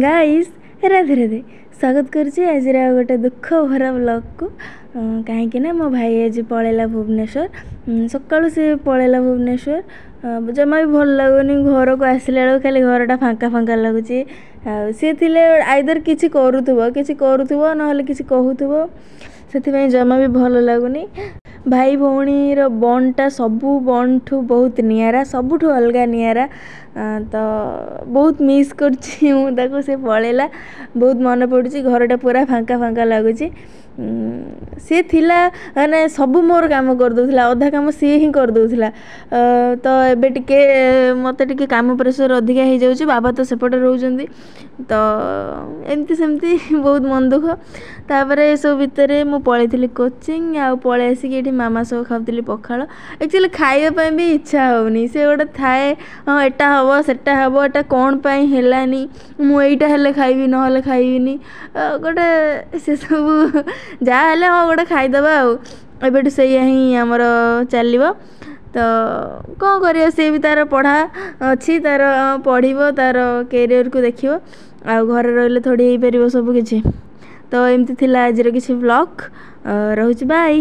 Guys, Radhe Radhe. ସ୍ୱାଗତ କରୁଛି ଆଜିର ଆଉ ଗୋଟେ ଦୁଃଖ ଭରା ବ୍ଲଗ୍କୁ, କାହିଁକି ନା ମୋ ଭାଇ ଆଜି ପଳେଇଲା ଭୁବନେଶ୍ୱର। ସକାଳୁ ସେ ପଳେଇଲା ଭୁବନେଶ୍ୱର। ଜମା ବି ଭଲ ଲାଗୁନି। ଘରକୁ ଆସିଲା ବେଳକୁ ଖାଲି ଘରଟା ଫାଙ୍କା ଫାଙ୍କା ଲାଗୁଛି। ଆଉ ସିଏ ଥିଲେ ଆଇଦର କିଛି କରୁଥିବ, କିଛି କରୁଥିବ, ନହେଲେ କିଛି କହୁଥିବ। ସେଥିପାଇଁ ଜମା ବି ଭଲ ଲାଗୁନି। ଭାଇ ଭଉଣୀର ବଣ୍ଡଟା ସବୁ ବଣ୍ଡଠୁ ବହୁତ ନିଆରା, ସବୁଠୁ ଅଲଗା ନିଆରା। ତ ବହୁତ ମିସ୍ କରୁଛି ମୁଁ ତାକୁ। ସେ ପଳେଇଲା, ବହୁତ ମନେ ପଡ଼ୁଛି। ଘରଟା ପୁରା ଫାଙ୍କା ଫାଙ୍କା ଲାଗୁଛି। ସିଏ ଥିଲା ମାନେ ସବୁ ମୋର କାମ କରିଦେଉଥିଲା, ଅଧା କାମ ସିଏ ହିଁ କରିଦେଉଥିଲା। ତ ଏବେ ଟିକେ ମୋତେ ଟିକେ କାମ ପ୍ରେସର୍ ଅଧିକା ହେଇଯାଉଛି। ବାବା ତ ସେପଟେ ରହୁଛନ୍ତି। ତ ଏମିତି ସେମିତି ବହୁତ ମନ ଦୁଃଖ। ତାପରେ ଏସବୁ ଭିତରେ ମୁଁ ପଳେଇଥିଲି କୋଚିଂ, ଆଉ ପଳେଇ ଆସିକି ଏଠି ମାମା ସହ ଖାଉଥିଲି ପଖାଳ। ଆକ୍ଚୁଆଲି ଖାଇବା ପାଇଁ ବି ଇଚ୍ଛା ହେଉନି। ସେ ଗୋଟେ ଥାଏ, ହଁ ଏଟା ହେବ, ସେଟା ହେବ, ଏଟା କ'ଣ ପାଇଁ ହେଲାନି, ମୁଁ ଏଇଟା ହେଲେ ଖାଇବି, ନହେଲେ ଖାଇବିନି। ଗୋଟେ ସେସବୁ ଯାହା ହେଲେ ହଁ ଗୋଟେ ଖାଇଦେବା, ଆଉ ଏବେଠୁ ସେଇଆ ହିଁ ଆମର ଚାଲିବ। ତ କ'ଣ କରିବା, ସିଏ ବି ତା'ର ପଢ଼ା ଅଛି, ତା'ର ପଢ଼ିବ, ତା'ର କ୍ୟାରିୟରକୁ ଦେଖିବ। ଆଉ ଘରେ ରହିଲେ ଥୋଡ଼ି ହେଇପାରିବ ସବୁ କିଛି? ତ ଏମିତି ଥିଲା ଆଜିର କିଛି ବ୍ଲଗ୍। ରହୁଛି, ବାଇ।